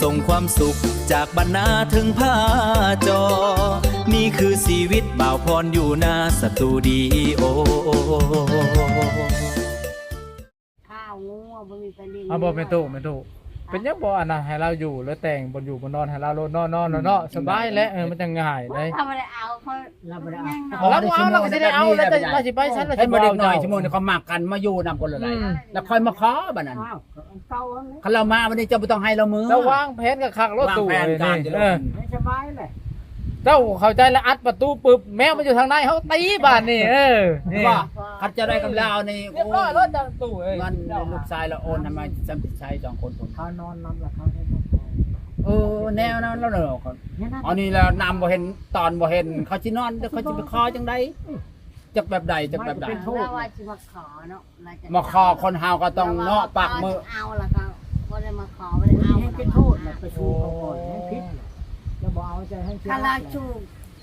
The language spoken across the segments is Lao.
ສົ່ງຄວາມສຸກຈາກບັນນາເທິງພາຈໍ ນີ້ຄືຊີວິດບ່າວພອນຢູ່ໜ້າສະຕູດີໂອ. ຂ້າວງົວບໍ່ມີໄປຫຼິ້ນ ເອົາບໍ່ແມ່ຕູ້ ແມ່ຕູ້ ເປັນຫຍັງບໍ່ອັນນັ້ນໃຫ້ລາວຢູ່ ຫຼືແຕ່ງບ່ອນຢູ່ບ່ອນນອນໃຫ້ລາວໂລດເນາະ ນອນເນາະ ສະບາຍແຫຼະ ເອີ ມັນຈັ່ງງ່າຍໄດ໋. ເຂົາບໍ່ໄດ້ເອົາ ເຂົາ ລາວບໍ່ໄດ້ເອົາ ລາວບໍ່ເອົາ ລາວກໍຊິໄດ້ເອົາ ລາວຊິໄປໃສ ລາວຊິບໍ່ເອົາເຈົ້າ. ເຫັນບໍ່ເດັກນ້ອຍຊຸມມື້ນີ້ເຂົາມັກກັນມາຢູ່ນຳກັນເລີຍ ອືມ ແລ້ວຄ່ອຍມາຂໍບັດນັ້ນ ເຈົ້າ ຄັນລາວມາບັດນີ້ເຈົ້າບໍ່ຕ້ອງໃຫ້ລາວມື ເຈົ້າວາງແຜນຄັກໆໂລດຕູ້ ວາງແຜນການຢູ່ໂລດ ເອີ ສະບາຍແຫຼະ. ເຈົ້າເຂົ້າໃຈລະອັດປະຕູປຶບ ແມວມັນຢູ່ທາງໃນ ເຮົາຕີບາດນີ້ ເອີ ນີ້ ຄັນຈະໄດ້ກັບລາວນີ້ ຮຽບຮ້ອຍໂລດເຈົ້າຕູ້ເອີຍ ມັນລູກຊາຍລະໂອນໃຫ້ມາ ຈຳຕິດໃຊ້ສອງຄົນພຸ້ນ ເຂົານອນນຳລະເຂົາໃຫ້ ເອີ ແນວນັ້ນລະເນາະ ອັນນີ້ລະນຳບໍ່ເຫັນຕອນບໍ່ເຫັນ ເຂົາຊິນອນ ເຂົາຊິໄປຂໍຈັ່ງໃດ ຈັກແບບໃດ ຈັກແບບໃດ ລາວວ່າຊິມາຂໍເນາະ ມາຂໍຄົນເຮົາກໍຕ້ອງເນາະ ປາກມື້ ເອົາລະກໍບໍ່ໄດ້ມາຂໍ ບໍ່ໄດ້ເອົາ ເຮັດເປັນໂທດລະ ໄປສູ້ເຂົາກ່ອນ ແຮງຜິດລະ ລາວບໍ່ເອົາໃຈແຮງເສຍ ຄັນລາວສູ້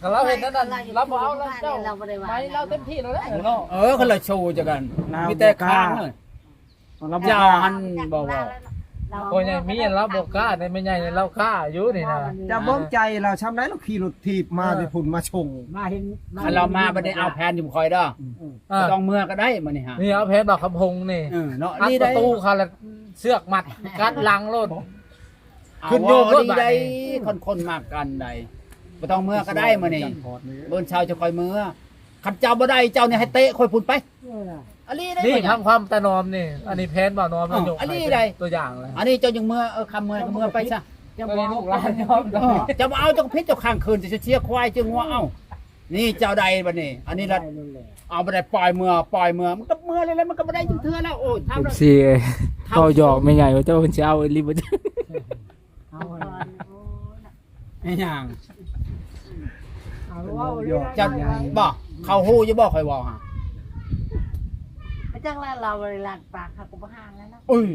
ຄັນລາວເຮັດນັ້ນ ລາວບໍ່ເອົາລະ ເຈົ້າ ລາວບໍ່ໄດ້ວ່າ ໄປລາວເຕັມທີ່ແລ້ວເນາະ ເອີ ຄັນລາວສູ້ຈັກອັນ ມີແຕ່ຄ້າງ ລາວບໍ່ ເຈົ້າຫັ້ນບໍ່ເວົ້າ ພໍ່ໃຫຍ່ມີອັນລາວບໍ່ກ້າ ແມ່ໃຫຍ່ລາວກ້າຢູ່ນີ້ນະ ຈະເບິ່ງໃຈລາວຊ່ຳໃດ ລາວຂີ່ລົດຖີບມາແຕ່ພຸ້ນມາສົ່ງ ມາເຫັນ ຄັນລາວມາບັດນີ້ເອົາແຜນຢູ່ຂ້ອຍເດີ ອືມ ບໍ່ຕ້ອງເມືອກໍໄດ້ມື້ນີ້ຫາ ນີ້ເອົາແຜນບ່າວຄຳພົງນີ້ ເອີ ເນາະ ອັດປະຕູ ຄັນລະເຊືອກມັດກັດຫຼັງໂລດ ຂຶ້ນໂຍກໂລດບາດນີ້ ຄົນໆມັກກັນໃດ ບໍ່ຕ້ອງເມືອກໍໄດ້ມື້ນີ້ ມື້ເຊົ້າຈະຄ່ອຍເມືອ ຄັນເຈົ້າບໍ່ໄດ້ເຈົ້ານີ້ໃຫ້ເຕະຂ້ອຍພຸ້ນໄປ ອີ່ຫຼີເດ້ ນີ້ທາງຄວາມຕານອມນີ້ ອັນນີ້ແຜນບ່າວນອມ ເອີ ໂຍກ ອີ່ຫຼີໃດ ຕົວຢ່າງລະ ອັນນີ້ເຈົ້າຍັງເມືອ ເອີ ຄຳເມືອ ເອີ ເມືອໄປຊະ ເຈົ້າບໍ່ເອົາລູກຫຼານຍອມ ເອີ ເຈົ້າບໍ່ເອົາ ເຈົ້າກໍຜິດເຈົ້າຂ້າງຄືນ ເຈົ້າເສຍຄວາຍເຈົ້າງົວ ເອົ້າ ນີ້ເຈົ້າໃດບັດນີ້ ອັນນີ້ລະ ເອົາບໍ່ໄດ້ ປ່ອຍເມືອ ປ່ອຍເມືອ ມັນກໍເມືອແລ້ວ ມັນກໍບໍ່ໄດ້ຈັກເທື່ອແລ້ວ ໂອ້ຍ ເອັຟຊີ ເວົ້າຫຍອກແມ່ໃຫຍ່ວ່າ ເຈົ້າເພິ່ນຊິເອົາອີ່ຫຼີບໍ່ ເອົາ ອີ່ຫຍັງ ເອົາ ເວົ້າຢູ່ ເຈົ້າ ບໍ່ ເຂົາຮູ້ຢູ່ບໍ່ ຂ້ອຍເວົ້າຫາ ຈັກລະ ລາວບໍ່ໄດ້ລັດປາກ ເຂົາກໍບໍ່ຫາງແລ້ວເນາະ ເອີຍ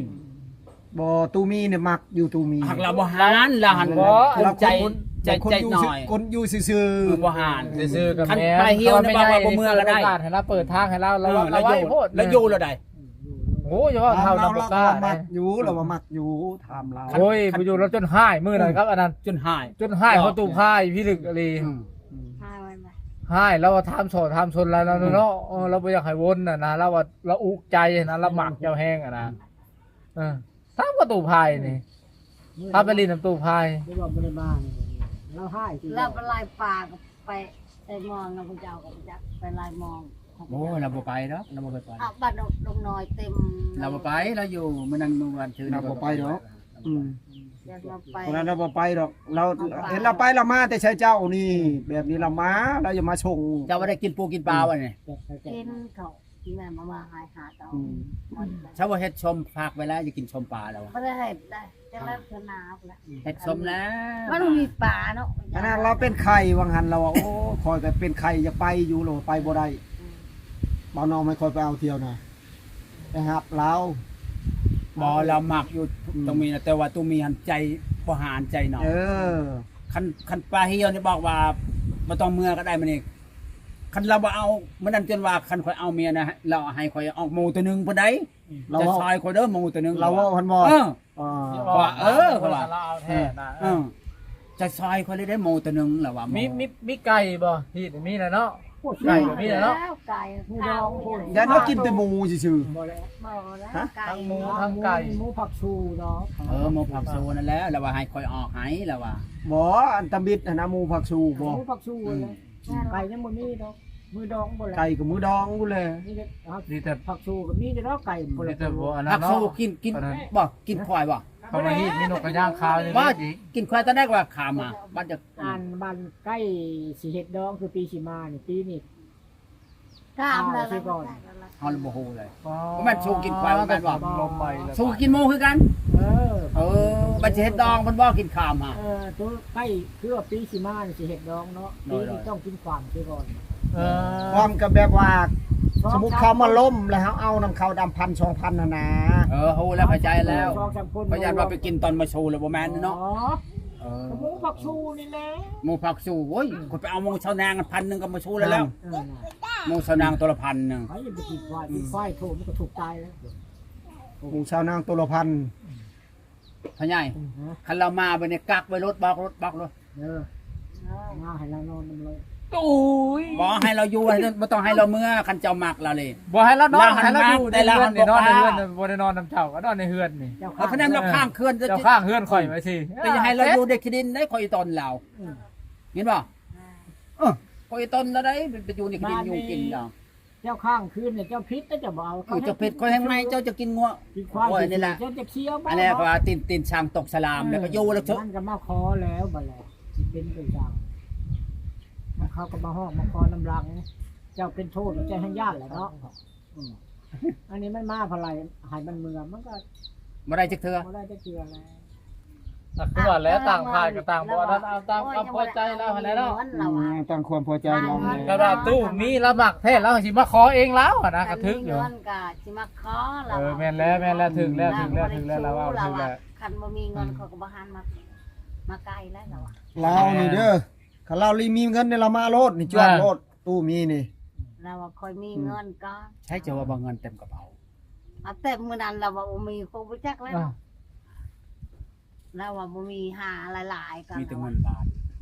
ບໍ່ ຕູມີນີ້ມັກຢູ່ ຕູມີ ຫາກລາວບໍ່ຫານ ລາວຫັ້ນ ບໍ່ ຄົນໃຈ ໃຈ ໃຈນ້ອຍ ຄົນຢູ່ຊື່ໆ ບໍ່ຫານ ຊື່ໆກໍແມ່ນ ຄັນໄປຫ່ຽວນີ້ ບອກວ່າບໍ່ເມືອກໍໄດ້ ໂອກາດໃຫ້ລາວເປີດທາງໃຫ້ລາວ ລາວໄວໂພດ ລາວຢູ່ລາວໃດ ໂອ້ຍ ເວົ້າເທົ່ານຳບໍ່ກ້າ ລາວວ່າມັກຢູ່ ລາວວ່າມັກຢູ່ ຖາມລາວ ໂອ້ຍ ໄປຢູ່ລາວຈົນຮ້າຍມື້ນັ້ນ ກັບອັນນັ້ນ ຈົນຮ້າຍ ຈົນຮ້າຍ ເຂົາຕູ້ພາຍພິລຶກອີ່ຫຼີ ອືມ ຮ້າຍລາວວ່າຖາມສໍຖາມຊົນລາວເນາະ ເອີ ລາວບໍ່ຢາກໃຫ້ວົນນະ ລາວວ່າລາວອຸກໃຈນະ ລາວມັກເຈົ້າແຮງຫັ້ນນະ ເອີ ຖາມກໍຕູ້ພາຍນີ້ ພາໄປຫຼິ້ນນຳຕູ້ພາຍ ຫຼືວ່າບໍ່ໄດ້ມານີ້ ລາວຮ້າຍ ລາວໄປລາຍປາ ໄປໃສ່ມອງນຳພວກເຈົ້າກໍບໍ່ຈັກ ໄປລາຍມອງ ໂອ້ຍ ລາວບໍ່ໄປດອກ ລາວບໍ່ໄປ ເອົາ ບ້ານດົງນ້ອຍເຕັມ ລາວບໍ່ໄປ ລາວຢູ່ມື້ນັ້ນມື້ວານຊືນ ລາວບໍ່ໄປດອກ ອືມ ລາວບໍ່ໄປ ຄົນນັ້ນລາວບໍ່ໄປດອກ ລາວ ເຫັນລາວໄປລາວມາແຕ່ໃສເຈົ້ານີ້ ແບບນີ້ລາວມາ ລາວຢາກມາສົ່ງ ເຈົ້າບໍ່ໄດ້ກິນປູກິນປາບໍ່ນີ້ ກິນເຂົາ ແມ່ມາໃຫ້ຫາເອົາ ອືມ ເຈົ້າບໍ່ເຮັດສົ້ມຜັກໄວ້ແລ້ວ ຢາກກິນສົ້ມປາແລ້ວ ບໍ່ໄດ້ເຮັດໄດ້ ຈັກແລ້ວເທື່ອໜ້າພຸ້ນລະ ເຮັດສົ້ມແລ້ວ ມັນບໍ່ມີປາເນາະ ອັນນັ້ນລາວເປັນໄຂ້ ວ່າງຫັ້ນລາວວ່າ ໂອ້ ຂ້ອຍກໍເປັນໄຂ້ ຢາກໄປຢູ່ ລາວວ່າໄປບໍ່ໄດ້ ອືມ ບ່າວນອມໃຫ້ຂ້ອຍໄປເອົາທ່ຽວນະ ໄປຮັບລາວ ບໍ່ ລາວມັກຢູ່ ອືມ ຕອງມີນະ ແຕ່ວ່າຕູມີຫັ້ນໃຈບໍ່ຫານ ໃຈນ້ອຍ ເອີ ຄັນ ຄັນປາຫ່ຽວນີ້ບອກວ່າ ບໍ່ຕ້ອງເມືອກໍໄດ້ມື້ນີ້ ຄັນລາວບໍ່ເອົາ ມື້ນັ້ນຈົນວ່າຄັນຂ້ອຍເອົາເມຍນະ ລາວໃຫ້ຂ້ອຍອອກໝູໂຕໜຶ່ງພຸ້ນໃດ ລາວເວົ້າ ຈະຊ່ອຍຂ້ອຍເດີໝູໂຕໜຶ່ງ ລາວເວົ້າຫັ້ນບໍ່ ເອີ ເອີ ເອີ ເຂົາວ່າ ເອີ ເຂົາວ່າ ເອີ ເອີ ຈະຊ່ອຍຂ້ອຍເລີຍເດ້ໝູໂຕໜຶ່ງ ລາວວ່າ ມີ ມີ ມີໄກ່ບໍ່? ຮີດມີແລ້ວເນາະ ໄກ່ກໍມີແລ້ວເນາະ ໄກ່ ໝູດອງພຸ້ນ ຢ້ານວ່າກິນແຕ່ໝູຊື່ໆ ບໍ່ແລ້ວ ບໍ່ແລ້ວ ຮະ? ໄກ່ ທັງໝູທັງໄກ່ ໝູຜັກຊູເນາະ ເອີ ໝູຜັກຊູນັ້ນແຫຼະ ລາວວ່າໃຫ້ຂ້ອຍອອກໃຫ້ ລາວວ່າ ບໍ່ ອັນຕຳອິດຫັ້ນນະ ໝູຜັກຊູບໍ່ ໝູຜັກຊູ ອືມ ແລ້ວ ໄກ່ຍັງບໍ່ມີດອກ ໝູດອງບໍ່ແລ້ວ ໄກ່ກໍໝູດອງພຸ້ນແຫຼະ ມີແຕ່ ມີແຕ່ ຜັກຊູກໍມີແຕ່ດອກໄກ່ ມີແຕ່ບໍ່ອັນນັ້ນເນາະ ຜັກຊູກິນ ກິນ ອັນນັ້ນ ບໍ່ ກິນຄວາຍບໍ່ ເຂົາມາຮີດມີນົກກະຍ່າງຂາວຢູ່ ບໍ່ ນີ້ ກິນຄວາຍຕອນໃດກໍວ່າຂາມາ ບ້ານຈະ ອັນບ້ານໃກ້ຊິເຮັດດອງ ຄືປີຊິມານີ້ ປີນີ້ ຖາມແລ້ວ ເຮົາລະບໍ່ຮູ້ເລີຍ ອໍ ບໍ່ແມ່ນຊູກິນຄວາຍ ບໍ່ແມ່ນບໍ່ ຊູກິນໝູຄືກັນ ເອີ ເອີ ບັດຊິເຮັດດອງເພິ່ນບໍ່ກິນຂາມຫາ ເອີ ໂຕໃກ້ ຄືວ່າປີຊິມານີ້ຊິເຮັດດອງເນາະ ໂດຍ ປີນີ້ຕ້ອງກິນຂາມຄືກ່ອນ ເອີ ຂາມກໍແບບວ່າ ສອງ ສົມມຸດເຂົາມາລົມແລ້ວເຮົາເອົານຳເຂົາດຳພັນສອງພັນຫັ້ນນາ ເອີ ຮູ້ແລ້ວ ເຂົ້າໃຈແລ້ວ ສອງສາມຄົນ ຂ້ອຍຢ້ານວ່າໄປກິນຕອນມາຊູແລ້ວບໍ່ແມ່ນເນາະ ອໍ ເອີ ໝູຜັກຊູນີ້ແຫຼະ ໝູຜັກຊູ ໂອ້ຍ ຂ້ອຍໄປເອົາໝູຊາວນາງພັນໜຶ່ງກໍມາຊູແລ້ວ ເອີ ໝູຊາວນາງໂຕລະພັນໜຶ່ງ ໃຜຈະໄປກິນຄວາຍ ກິນຄວາຍໂທ ມັນກໍທຸກຕາຍແລ້ວ ໝູຊາວນາງໂຕລະພັນ ພໍ່ໃຫຍ່ ອືມ ຄັນລາວມາບັດນີ້ກັກໄວ້ໂລດ ບອກໂລດ ບອກໂລດ ເອີ ມາໃຫ້ລາວນອນນຳໂລດ. ໂອ້ຍ ບໍ່ໃຫ້ລາວຢູ່ ບໍ່ຕ້ອງໃຫ້ລາວເມືອ ຄັນເຈົ້າມັກລາວເລີຍ ບໍ່ໃຫ້ລາວນອນ ໃຫ້ລາວຢູ່ໃນເຮືອນນີ້ ນອນໃນເຮືອນ ບໍ່ໄດ້ນອນນຳເຈົ້າ ກໍນອນໃນເຮືອນນີ້. ເຈົ້າ ເອີ ຄັນນັ້ນລາວຄ້າງເຮືອນ ເຈົ້າຄ້າງເຮືອນຂ້ອຍໄວ້ຊິ ຈະໃຫ້ລາວຢູ່ໄດ້ຂີ້ດິນໄດ້ ຂ້ອຍຕ້ອນລາວ ອືມ ເຫັນບໍ່? ເອີ ຂ້ອຍຕ້ອນລາວໄດ້ ໄປຢູ່ໃນຂີ້ດິນຍຸງກິນລາວ. ເຈົ້າຄ້າງຄືນນີ້ເຈົ້າຜິດນະ ເຈົ້າບໍ່ເອົາ ເອີ ເຈົ້າຜິດ ຂ້ອຍແຮງໃໝ່ ເຈົ້າຈະກິນງົວ ກິນຄວາຍ ຂ້ອຍນີ້ແຫຼະ ເຈົ້າຈະຂຽວບໍ່ ອັນນີ້ວ່າຕີນ ຕີນຊ້າງຕົກສະຫຼາມ ເອີ ແລ້ວກໍຢູ່ແລ້ວເຖາະ ມັນກໍມາຂໍແລ້ວບັດແລ້ວ ຊິເປັນໄປຈັ່ງ ມັນເຂົາກໍມາຮ້ອງມາຂໍນຳຫຼັງ ເຈົ້າເປັນໂທດ ເຈົ້າແຮງຢ້ານແຫຼະເນາະ. ອືມ ອັນນີ້ມັນມາເທົ່າໃດ ໃຫ້ມັນເມືອ ມັນກໍບໍ່ໄດ້ຈັກເທື່ອ ບໍ່ໄດ້ຈັກເທື່ອແລ້ວ. ກໍຄືວ່າແຫຼະ ຕ່າງຝ່າຍກໍຕ່າງບໍ່ ອັນນັ້ນ ເອົາຕາມຄວາມພໍໃຈລາວຫັ້ນແຫຼະເນາະ ອືມ ຕາມຄວາມພໍໃຈລາວ. ຄັນວ່າຕູ້ມີລາວມັກແທ້ ລາວຊິມາຂໍເອງລາວຫັ້ນນະ ກໍຖືກຢູ່ ຄັນມີເງິນກໍຊິມາຂໍລາວ. ເອີ ແມ່ນແລ້ວ ແມ່ນແລ້ວ ຖືກແລ້ວ ຖືກແລ້ວ ຖືກແລ້ວ ລາວເວົ້າຖືກແລ້ວ. ຄັນບໍ່ມີເງິນ ອືມ ເຂົາກໍບໍ່ຫັນມາ ມາໃກ້ແລ້ວລາວວ່າ ລາວນີ້ເດີ ຄັນລາວມີເງິນນີ້ ລາວມາໂລດນີ້ ຈວດໂລດ ຕູ້ມີນີ້ ລາວວ່າຂ້ອຍມີເງິນກ່ອນ. ໃຊ່ ເຈົ້າວ່າບໍ່ເງິນເຕັມກະເປົາ ເອົາເຕັມ ມື້ນັ້ນລາວວ່າບໍ່ມີ ຂ້ອຍບໍ່ຈັກແລ້ວເນາະ. ລາວວ່າບໍ່ມີ ຫາຫຼາຍໆ ກໍມີແຕ່ເງິນບາດ.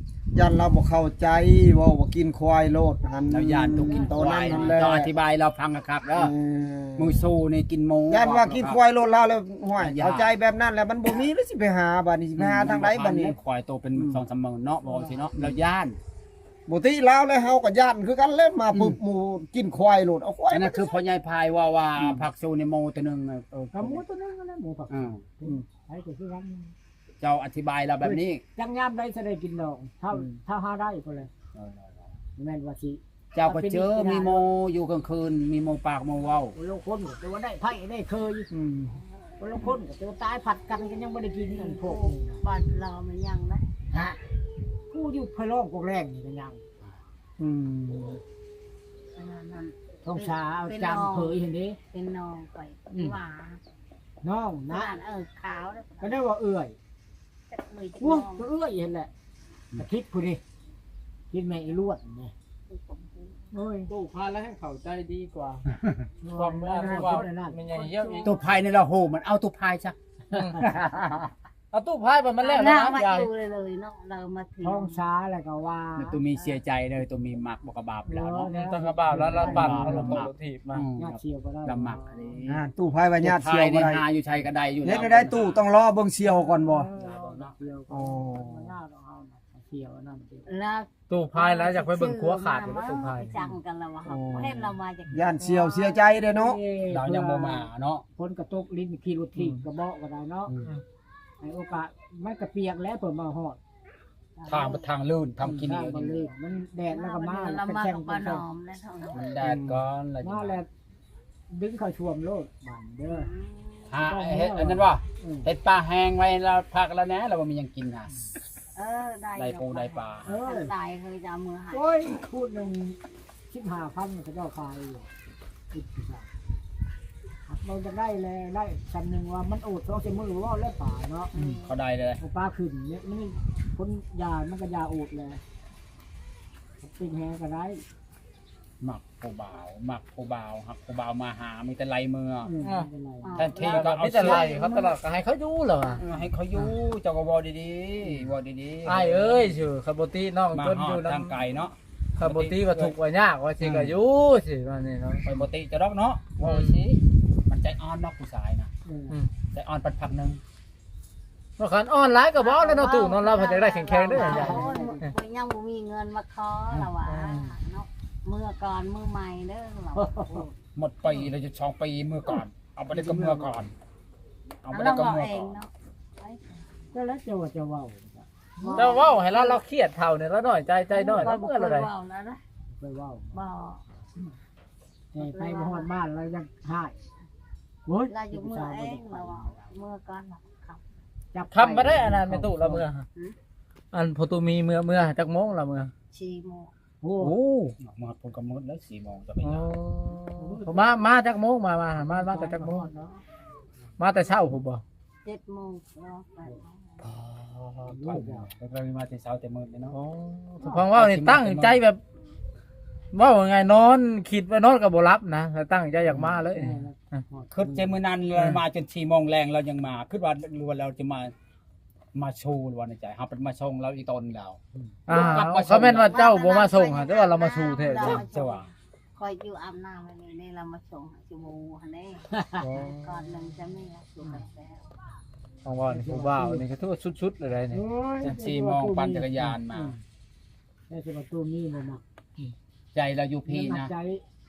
ຢ້ານລາວບໍ່ເຂົ້າໃຈ ເວົ້າວ່າກິນຄວາຍໂລດຫັ້ນ ລາວຢ້ານຕູ້ກິນຄວາຍ ເຈົ້າອະທິບາຍໃຫ້ລາວຟັງຄັກໆເດີ. ເອີ ມື້ຊູນີ້ກິນໝູ ຢ້ານວ່າກິນຄວາຍໂລດລາວແລ້ວ ຫ້ວຍ ເຂົ້າໃຈແບບນັ້ນແລ້ວ ມັນບໍ່ມີແລ້ວ ຊິໄປຫາບາດນີ້ ຊິໄປຫາທາງໃດບາດນີ້. ຄວາຍໂຕເປັນ ອືມ ສອງສາມໝື່ນເນາະ ບໍ່ຊິເນາະ ລາວຢ້ານ ບໍ່ຕິລາວແລ້ວ ເຮົາກໍຢ້ານຄືກັນແຫຼະ ມາ ອືມ ປຸບ ໝູ່ກິນຄວາຍໂລດ ເອົາຄວາຍ ອັນນັ້ນຄືພໍ່ໃຫຍ່ພາຍເວົ້າວ່າ ອືມ ຜັກຊູໃນໝູ່ໂຕໜຶ່ງ ເອີ ກໍໝູ່ໂຕໜຶ່ງນັ້ນແຫຼະ ໝູ່ຜັກ ອືມ ອືມ ໃຜກໍຄືກັນ. ເຈົ້າອະທິບາຍລາວແບບນີ້ ຈັກຍາມໃດຊິໄດ້ກິນດອກ ຖ້າ ອືມ ຖ້າຫາໄດ້ພຸ້ນແຫຼະ. ເອີ ແມ່ນວ່າຊິ ເຈົ້າກໍເຈີມີໝູ່ຢູ່ກາງຄືນ ມີໝູ່ປາກໝູ່ເວົ້າ ຄົນລາງຄົນກໍເຈີໄດ້ໄພ້ໄດ້ເຄີຍ ອືມ ຄົນລາງຄົນກໍເຈີຕາຍຜັດກັນ ກໍຍັງບໍ່ໄດ້ກິນ ອັນພວກນີ້ນະ ບາດລາວແມ່ນຍັງນະ ຮະ ກູຢູ່ພະລອງພວກແລງນີ້ກໍຍັງ ອືມ ອັນນັ້ນ ທ້ອງສາເອົາຈານເຜີຍຫັ້ນເດ້ ເປັນນ້ອງຂ້ອຍ ອືມ ຫວາ ນ້ອງນະ ເອີ ຂາວ ກໍໄດ້ວ່າເອື້ອຍ ໂອ້ຍ ກໍເອື້ອຍຫັ້ນແຫຼະ ອືມ ກະທິດຜູ້ນີ້ ທິດແມ່ອີຫຼວດນີ້ ໂອ້ຍ ຕູ້ພາຍແລ້ວໃຫ້ເຂົ້າໃຈດີກວ່າ ຄວາມວ່າ ແມ່ນໃຫຍ່ຢ້ຽວອີກ ຕູ້ພາຍນີ້ລະໂຫ ມັນເອົາຕູ້ພາຍຊະ ອືມ ເອົາຕູ້ພາຍໄປມັນແລ້ວນະ ມາຢູ່ເລີຍເນາະ ລາວມາທີ ທ້ອງສາແລ້ວກໍວ່າ ຕູ້ມີເສຍໃຈເດີ ຕູ້ມີມັກບໍ່ກະບາບລາວເນາະ ເອີ ຕ້ອງກະບາບລາວ ລາວປັ່ນ ລາວຕົກລົດຖີບມາ ອືມ ຍາດສ່ຽວກໍໄດ້ ລາວມັກອັນນີ້ ອ່າ ຕູ້ພາຍວ່າຍາດສ່ຽວບໍ່ໄດ້ ຕູ້ພາຍນີ້ຫາຢູ່ໃສກໍໄດ້ຢູ່ແລ້ວ ເຮັດໄດ້ຕູ້ຕ້ອງລໍເບິ່ງສ່ຽວກ່ອນບໍ່ ເອີ ຕ້ອງລໍສ່ຽວກ່ອນ ໂອ້ ມັນຍາກເອົາ ຕູ້ພາຍແລ້ວຢາກໄປເບິ່ງຂົວຂາດຢູ່ຕູ້ພາຍ ຈັ່ງກັນລະວ່າ ໂອ້ ເຫັນລາວມາຈາກ ຢ້ານສ່ຽວເສຍໃຈເດ້ເນາະ ລາວຍັງບໍ່ມາເນາະ ຝົນກະຕົກ ລິນຂີ່ລົດຖີບ ອືມ ກະເບາະກໍໄດ້ເນາະ ອືມ ໃຫ້ໂອກາດ ມັນກະປຽກແລ້ວ ເພິ່ນມາຮອດ ທາງ ທາງລື່ນ ທາງຂີ້ໜີ ທາງມັນລື່ນ ມັນແດດແລ້ວກໍມາ ແລ້ວມັນແດດກ່ອນ ມາແລ້ວ ດຶງເຂົ້າຖ້ວມໂລດບາດນີ້ເດີ ຫາເຮັດອັນນັ້ນບໍ່ ເຮັດປາແຫ້ງໄວ້ລະພັກລະແນ່ ລະບໍ່ມີຫຍັງກິນນະ ເອີ ໄດ້ ໄດ້ປູໄດ້ປາ ເອີ ໄດ້ ເຮີຍ ຈະເອົາມືໃຫ້ ໂອ້ຍ ຂູດໜຶ່ງສິບຫ້າພັນ ເຂົາເຈົ້າຂາຍຢູ່ ເບິ່ງຈະໄດ້ແລະ ໄດ້ຊ່ຳໜຶ່ງວ່າມັນໂອດສອງສາມມື້ ເວົ້າແລ້ວປາເນາະ ອືມ ເຂົາໄດ້ເລີຍ ເອົາປາຂຶ້ນ ມັນຄົນຢາ ມັນກໍຢາໂອດແຫຼະ ເປັນແຮງກໍໄດ້ ມັກຜູ້ບ່າວ ມັກຜູ້ບ່າວ ຮັກຜູ້ບ່າວມາຫາ ມີແຕ່ໄລ່ເມືອ ອືມ ແທນທີ່ກໍເອົາ ມີແຕ່ໄລ່ເຂົາຕະຫຼອດ ກໍໃຫ້ເຂົາຢູ່ແລ້ວ ເອີ ໃຫ້ເຂົາຢູ່ ເຈົ້າກໍເວົ້າດີໆ ເວົ້າດີໆ ອ້າຍເອີຍ ຊື່ ຄັນບໍ່ຕິນ້ອງຈົນຢູ່ນຳ ທາງໄກເນາະ ຄັນບໍ່ຕິວ່າທຸກວ່າຍາກວ່າຊິ ເອີ ກໍຢູ່ຊິ ວ່ານີ້ເນາະ ຂ້ອຍບໍ່ຕິເຈົ້າດອກເນາະ ອືມ ເວົ້າຊິ ມັນໃຈອ່ອນເນາະ ຜູ້ຊາຍນະ ອືມ ໃຈອ່ອນປັດພັກໜຶ່ງ ວ່າຄັນອ່ອນຫຼາຍກໍບໍ່ເອົາແລ້ວເນາະ ຕູ້ເນາະ ລາວເພິ່ນຢາກໄດ້ແຂງໆເດີ ໂອ້ຍ ຂ້ອຍຍັງບໍ່ມີເງິນມາຂໍລາວວ່າ ອືມ ເນາະ ເມືອກ່ອນ ມື້ໃໝ່ເດີລາວວ່າ ໝົດປີແລ້ວ ສອງປີເມືອກ່ອນ ເອົາບໍ່ໄດ້ກໍເມືອກ່ອນ ເອົາບໍ່ໄດ້ກໍເມືອກ່ອນ ລາວເວົ້າເອງເນາະ ກໍແລ້ວແຕ່ວ່າຈະເວົ້າ ເຈົ້າເວົ້າໃຫ້ລາວ ລາວຄຽດເຖົ້ານີ້ ລາວນ້ອຍໃຈ ໃຈນ້ອຍ ເວົ້າ ລາວເມືອແລ້ວໃດ ເວົ້າແລ້ວນະ ໄປເວົ້າ ບໍ່ ແຕ່ໄປບໍ່ຮອດບ້ານລາວຍັງຮ້າຍ ໂອ້ຍ ລາວຢູ່ເມືອເອງ ລາວເວົ້າ ເມືອກ່ອນ ຄ່ຳ ຄ່ຳບໍ່ໄດ້ ອັນນັ້ນແມ່ຕູ້ລາວເມືອ ຫືມ ອັນພໍ່ຕູ້ມີເມືອ ເມືອຈັກໂມງລາວເມືອ ສີ່ໂມງ ໂອ້ ໂອ້ ມາພຸ້ນກໍມືດແລ້ວ ສີ່ໂມງຈະໄປ ໂອ້ ມາ ມາຈັກໂມງ ມາ ມາ ມາ ມາແຕ່ຈັກໂມງ ມາແຕ່ເຊົ້າພຸ້ນບໍ່ ເຈັດໂມງ ແປດໂມງ ອໍ ໄປມາແຕ່ເຊົ້າແຕ່ມືດເລີຍເນາະ ໂອ້ ຟັງເວົ້ານີ້ຕັ້ງໃຈແບບ ເວົ້າງ່າຍໆ ນອນຄິດວ່ານອນກໍບໍ່ຫຼັບນະ ແລ້ວຕັ້ງໃຈຢາກມາເລີຍ. ເອີ ຄິດແຕ່ມື້ນັ້ນ ເອີ ລາວມາຈົນສີ່ໂມງແລງ ລາວຍັງມາ ຄິດວ່າ ຫຼືວ່າລາວຈະມາ ມາໂຊລະວ່າໃນໃຈ ເຮົາໄປມາສົ່ງລາວອີກຕອນແລ້ວ. ອາ ກໍແມ່ນວ່າເຈົ້າບໍ່ມາສົ່ງຫັ້ນ ແຕ່ວ່າລາວມາໂຊແທ້. ເຈົ້າວ່າ ຂ້ອຍຢູ່ອາບນ້ຳໃຫ້ນີ້ ລາວມາສົ່ງໃຫ້ຊິໂມຫັ້ນເດ້. ກ່ອນໜຶ່ງຈະມີສຸກແລ້ວ ຂອງເວົ້ານີ້ ຜູ້ບ່າວນີ້ກໍຖືວ່າສຸດໆເລີຍໄດ໋ນີ້. ໂອ້ຍ ສີ່ໂມງປັ່ນຈັກກະຍານມາ. ແຕ່ຊິວ່າຕູ້ມີບໍ່ມັກ ໃຈລາວຢູ່ພີ້ນະ ໃຈ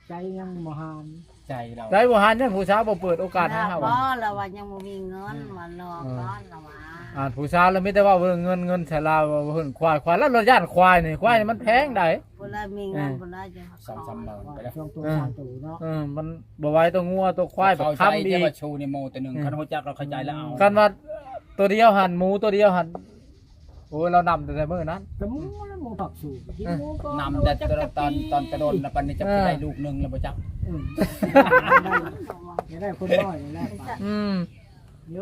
ໃຈຍັງບໍ່ຫານ ໃຈລາວ ໃຈບໍ່ຫານ ຍັງຜູ້ສາວບໍ່ເປີດໂອກາດໃຫ້ເຮົາ. ບໍ່ ລາວວ່າຍັງບໍ່ມີເງິນ ມາລໍກ່ອນ ລາວວ່າ. ອ່າ ຜູ້ສາວລາວມີແຕ່ເວົ້າເລື່ອງເງິນ ເງິນໃສ່ລາວ ວ່າເພິ່ນຄວາຍ ຄວາຍ ລາວຢ້ານຄວາຍນີ້ ຄວາຍນີ້ມັນແພງໃດ໣. ຜູ້ລາວມີເງິນ ເອີ ຜູ້ລາວຈະ ສອງສາມໝື່ນໄປແລ້ວ ສອງໂຕ ເອີ ສາມໂຕເນາະ. ເອີ ມັນບໍ່ໄຫວ ໂຕງົວ ໂຕຄວາຍ ບັກຄຳອີກ ວ່າຊູນີ້ໝູໂຕໜຶ່ງ ເອີ ຄັນຮູ້ຈັກລາວເຂົ້າໃຈລາວເອົາ. ຄັນວ່າໂຕດຽວຫັ້ນ ໝູໂຕດຽວຫັ້ນ ໂອ້ຍ ລາວນຳແຕ່ມື້ນັ້ນ ກໍໝູແລ້ວ ໝູຜັກສູ ກິນ ເອີ ໝູກໍ ນຳແຕ່ຕອນ ຕອນແຕ່ດົນ ແລ້ວປານນີ້ຈະ ເອີ ໄດ້ລູກໜຶ່ງແລ້ວບໍ່ຈັກ. ອືມ ໄດ້ ໄດ້ຄົນນ້ອຍນີ້ແຫຼະ. ອືມ ໂຍ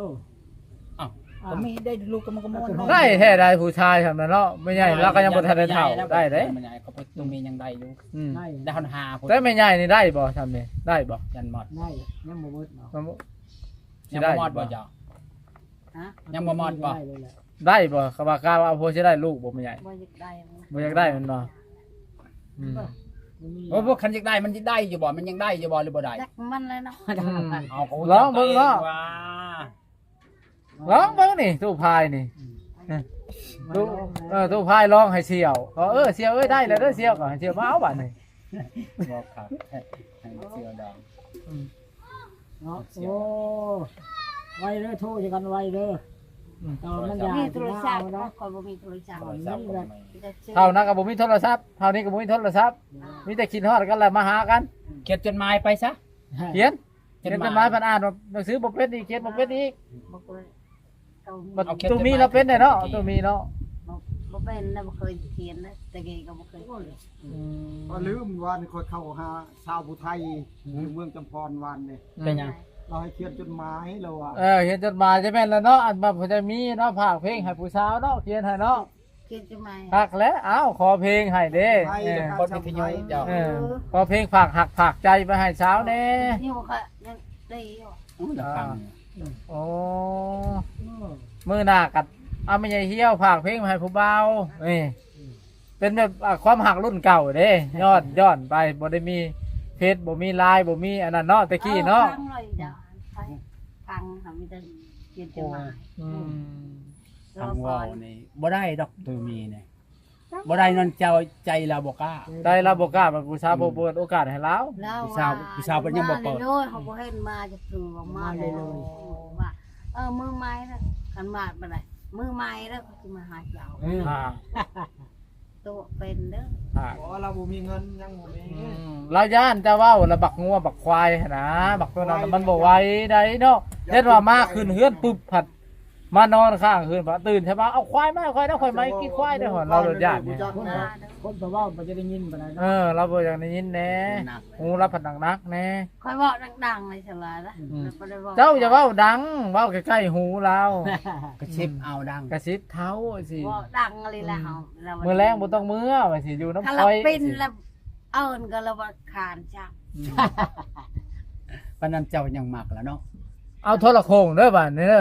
ອ້າວ ກໍມີໄດ້ລູກກໍມັນກໍມ່ວນເນາະ. ໄດ້ແທ້ໄດ໋ ຜູ້ຊາຍຊ່ຳນັ້ນເນາະ. ແມ່ໃຫຍ່ລາວກໍຍັງບໍ່ທັນໄດ້ເຖົ້າ ໄດ້ເດ້ ແມ່ໃຫຍ່ກໍບໍ່ ໂຕແມ່ຍັງໄດ້ຢູ່. ອືມ ໄດ້ ໄດ້ຮອດຫ້າພຸ້ນ. ແຕ່ແມ່ໃຫຍ່ນີ້ໄດ້ບໍ່ຊ່ຳນີ້ ໄດ້ບໍ່? ຍັງໝົດ ໄດ້ ຍັງບໍ່ເບິດເນາະ. ຍັງບໍ່ໝົດບໍ່ເຈົ້າ? ຮະ? ຍັງບໍ່ໝົດບໍ່? ໄດ້ເລີຍແຫຼະ ໄດ້ບໍ່? ເຂົາວ່າ ກະວ່າຜົວຊິໄດ້ລູກບໍ່ແມ່ໃຫຍ່? ບໍ່ຢາກໄດ້ ບໍ່ຢາກໄດ້ແມ່ນບໍ່? ອືມ ບໍ່ມີ. ໂອ້ ພວກຄັນຢາກໄດ້ມັນຊິໄດ້ຢູ່ບໍ່? ມັນຍັງໄດ້ຢູ່ບໍ່ ຫຼືບໍ່ໄດ້? ຈັກມັນແຫຼະເນາະ. ອືມ ເອົາ ກໍຮູ້ຈັກ ລອງເບິ່ງເນາະ ຕົວເອງວ່າ ລອງເບິ່ງນີ້ ຕູ້ພາຍນີ້. ອືມ ຕູ້ ເອີ ຕູ້ພາຍລອງໃຫ້ສ່ຽວ ເອີ ສ່ຽວເອີຍ ໄດ້ແລ້ວເດີສ່ຽວ ກໍໃຫ້ສ່ຽວມາເອົາບາດນີ້. ບໍ່ຄັກ ໃຫ້ສ່ຽວດອງ. ອືມ ເນາະ. ໂອ້ ໄວເດີ ໂທໃສ່ກັນໄວເດີ. ອືມ ແຕ່ວ່າມັນຢາກ ມີໂທລະສັບເນາະ ຂ້ອຍບໍ່ມີໂທລະສັບ. ໂທລະສັບກໍບໍ່ມີ ເທົ່ານັ້ນກໍບໍ່ມີໂທລະສັບ ເທົ່ານີ້ກໍບໍ່ມີໂທລະສັບ ມີແຕ່ຄິດຮອດກັນແລ້ວມາຫາກັນ. ຂຽນຈົດໝາຍໄປຊະ ຂຽນ ຂຽນຈົດໝາຍ ເພິ່ນອ່ານໜັງສືບໍ່ເປັນອີກ ຂຽນບໍ່ເປັນອີກ. ບໍ່ເປັນ ຕູ້ມີລາວເປັນໄດ໋ເນາະ ຕູ້ມີເນາະ. ບໍ່ ບໍ່ເປັນນະ ບໍ່ເຄີຍຂຽນນະ ແຕ່ກີ້ກໍບໍ່ເຄີຍຂຽນ. ອືມ ຂ້ອຍລືມ ວານນີ້ຂ້ອຍເຂົ້າຫາສາວຜູ້ໄທ ອືມ ຢູ່ເມືອງຈຳພອນວານນີ້. ເປັນຫຍັງ? ລາວໃຫ້ຂຽນຈົດໝາຍ ລາວວ່າ ເອີ ຂຽນຈົດໝາຍ ຈະແມ່ນລະເນາະ ອັນວ່າຜູ້ໃດມີເນາະ ຝາກເພງໃຫ້ຜູ້ສາວເນາະ ຂຽນໃຫ້ເນາະ. ຂຽນຈົດໝາຍ ຄັກແລ້ວ ເອົາ ຂໍເພງໃຫ້ເດ້. ເອີ ເອີ ກົດວິທະຍຸເຈົ້າ. ເອີ ຂໍເພງຝາກຮັກຝາກໃຈໄປໃຫ້ສາວແດ່. ຢູ່ ກໍຍັງໄດ້ຢູ່. ໂອ້ຍ ລະຟັງ. ອ່າ ໂອ້ ອືມ ມື້ໜ້າກໍເອົາແມ່ໃຫຍ່ຫ່ຽວຝາກເພງມາໃຫ້ຜູ້ບ່າວ. ນີ້ ອືມ ເປັນແບບ ອ່າ ຄວາມຮັກລຸ້ນເກົ່າເດ້ ຍ້ອນ ຍ້ອນໄປ ບໍ່ໄດ້ມີເຟສ ບໍ່ມີລາຍ ບໍ່ມີອັນນັ້ນເນາະ ແຕ່ກີ້ເນາະ. ເອີ ຟັງເລີຍ ຟັງ ມີແຕ່ຂຽນຈົດໝາຍ. ອືມ ອືມ ທາງເວົ້ານີ້ບໍ່ໄດ້ດອກ ຕູ້ມີນີ້ ບໍ່ໄດ້ນັ້ນ ເຈົ້າ ໃຈລາວບໍ່ກ້າ ໃຈລາວບໍ່ກ້າ ຜູ້ສາວບໍ່ເປີດໂອກາດໃຫ້ລາວ. ຜູ້ສາວ ຜູ້ສາວເພິ່ນຍັງບໍ່ເປີດ ມາເລີຍໆ ເຮົາບໍ່ເຫັນມາຈັກເທື່ອ ມາເລີຍໆ ວ່າ ເອີ ມື້ໃໝ່ນະ ຄັນມາບໍ່ໄດ້ ມື້ໃໝ່ແລ້ວເຂົາຊິມາຫາເຈົ້າ. ອືມ ໂຕເປັນເດີ ບໍ່ ລາວບໍ່ມີເງິນ ຍັງບໍ່ມີ. ອືມ ລາວຢ້ານເຈົ້າເວົ້າລະ ບັກງົວບັກຄວາຍຫັ້ນນະ ບັກໂຕນັ້ນມັນບໍ່ໄຫວໃດເນາະ. ເຫັນວ່າມາຂຶ້ນເຮືອນປຶບ ພັດ ມານອນຄ້າງຄືນ ບາດຕື່ນເຊົ້າມາ ເອົາຄວາຍມາ ເອົາຄວາຍນະ ຂ້ອຍມາກິນຄວາຍເດ້. ເຮົາໂລດຢ້ານນີ້ ຄົນ ຄົນເຂົາເວົ້າກໍຈະໄດ້ຍິນປານໃດເນາະ. ເອີ ລາວບໍ່ຢາກໄດ້ຍິນແດ່ ຫູລາວພັດໜັກໆແດ່. ຂ້ອຍເວົ້າດັງໆເລີຍສະຫຼາຍລະ. ອືມ ແລ້ວບໍ່ໄດ້ເວົ້າ ເຈົ້າຢ່າເວົ້າດັງ ເວົ້າໃກ້ໆຫູລາວ. ກະຊິບເອົາດັງ ກະຊິບເທົ້າຊິ ເວົ້າດັງອີ່ຫຼີລະ. ອືມ ເຮົາ ມື້ແລງບໍ່ຕ້ອງເມືອ ວ່າຊິຢູ່ນຳຂ້ອຍ ຄັນລາວເປັນລະ ເອີ້ນກໍລະວ່າຄານຈັກ. ອືມ ປານນັ້ນເຈົ້າຍັງມັກລະເນາະ. ເອົາໂທລະໂຂ່ງເດີບາດນີ້ເດີ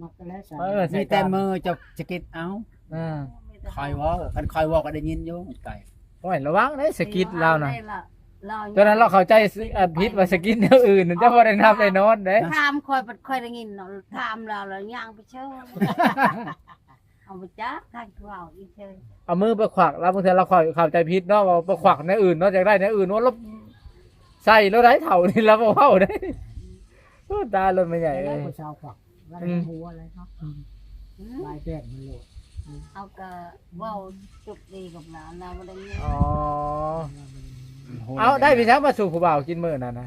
ມັກແລ້ວ. ເອີ ມີແຕ່ມືເຈົ້າສະກິດເອົາ. ເອີ ຂ້ອຍເວົ້າ ຄັນຂ້ອຍເວົ້າກໍໄດ້ຍິນຢູ່ໄກ. ໂອ້ຍ ລະວັງເດ້ ສະກິດລາວນະ. ຕອນນັ້ນລາວເຂົ້າໃຈ ອາ ຜິດວ່າສະກິດແນວອື່ນ ເຈົ້າບໍ່ໄດ້ຫຼັບໄດ້ນອນເດ້. ຖາມຂ້ອຍ ບັດຂ້ອຍໄດ້ຍິນເນາະ ຖາມລາວ ລາວຍ່າງໄປເຊີຍ. ເອົາໄປຈັກ ທ່ານຄືເວົ້າອີກເຊີຍ ເອົາມືໄປຂວັກລາວ. ບາງເທື່ອລາວເຂົ້າໃຈຜິດເນາະ ວ່າໄປຂວັກແນວອື່ນເນາະ ຢາກໄດ້ແນວອື່ນ. ໂອ້ ລາວໃສ່ລາວໄດ້ ເຖົ້ານີ້ລາວບໍ່ເວົ້າໄດ້. ໂອ້ ຕາຍໂລດແມ່ໃຫຍ່ເອີຍ ຜູ້ສາວຂວັກ ລາວ ອືມ ໃນຫົວເລີຍເນາະ. ອືມ ຫຼາຍແບບມັນໂລດ. ເຮົາກໍເວົ້າຈຸກດີກັບລາວ ລາວບໍ່ໄດ້ຍິນ. ອໍ ເອົາ ໄດ້ໄປຫຍັງມາສູ່ຜູ້ບ່າວກິນມື້ນັ້ນນະ?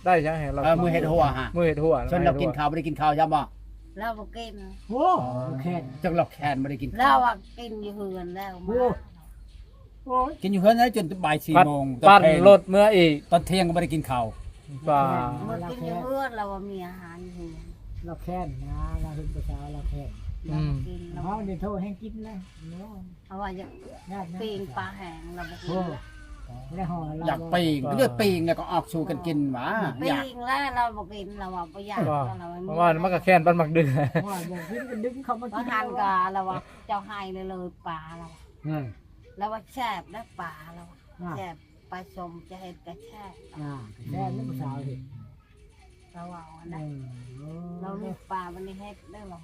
ໄດ້ຫຍັງໃຫ້ລາວ? ເອີ ມື້ເຮັດຫົວຫະ ມື້ເຮັດຫົວ ຊົນລາວກິນເຂົ້າ ບໍ່ໄດ້ກິນເຂົ້າຊ້ຳບໍ່? ລາວບໍ່ກິນ. ໂອ້ ແຄ້ນ ຈັກລາວແຄ້ນບໍ່ໄດ້ກິນເຂົ້າ. ລາວວ່າກິນຢູ່ເຮືອນແລ້ວ. ໂອ້ ມາ ໂອ້ຍ ກິນຢູ່ເຮືອນນັ້ນຈົນບ່າຍສີ່ໂມງ ປັ່ນລົດເມືອອີກ ຕອນທ່ຽງກໍບໍ່ໄດ້ກິນເຂົ້າ. ວ່າ ເມືອກິນຢູ່ເຮືອນ ລາວວ່າມີອາຫານຢູ່ເຮືອນ. ລາວແຄ້ນນະ ລາວເຫັນຜູ້ສາວລາວແຄ້ນ. ອືມ ລາວບໍ່ກິນ ລາວ ເຮົານີ້ໂທແຮງກິນແລ້ວເນາະ. ເຮົາວ່າຢາກ ຢາກ ປີ້ງປາແຫ້ງ ລາວບໍ່ກິນ. ໂອ້ ຢາກປີ້ງ ເລືອດປີ້ງແລ້ວກໍອອກສູ່ກັນກິນຫວາ. ປີ້ງແລ້ວລາວບໍ່ກິນ ລາວວ່າບໍ່ຢາກ ລາວວ່າ ເພາະວ່າມັນກໍແຄ້ນປານໝາກດຶກ ວ່າບໍ່ກິນກໍດຶງເຂົ້າມາກິນ ບາງຫັ້ນກໍລາວວ່າເຈົ້າໃຫ້ເລີຍປາ ລາວວ່າ ລາວວ່າແຊບເດີປາ ລາວວ່າແຊບ ປາສົ້ມຈະເຮັດກໍແຊບ ອ່າ ກໍແຊບເດີຜູ້ສາວເຮັດ ລາວເວົ້າຫັ້ນນະ ລາວມີປາບັດນີ້ເຮັດເດີລາວ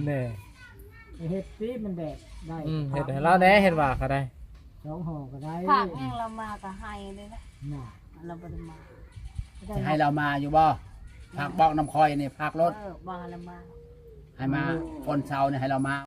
ແນ່ ເຮັດຕິ ມັນແບບໄດ້ ເຮັດໃຫ້ລາວແດ່ ເຮັດວ່າກໍໄດ້ ສອງຫໍ່ກໍໄດ້ ພາກຫຍັງລາວມາກໍໃຫ້ເລີຍນະ ລາວບໍ່ໄດ້ມາ ຊິໃຫ້ລາວມາຢູ່ບໍ່? ພາກບອກນຳຂ້ອຍນີ້ ພາກໂລດ ເອີ ບໍ່ໃຫ້ລາວມາ ໃຫ້ມາ ວັນເສົານີ້ໃຫ້ລາວມາ.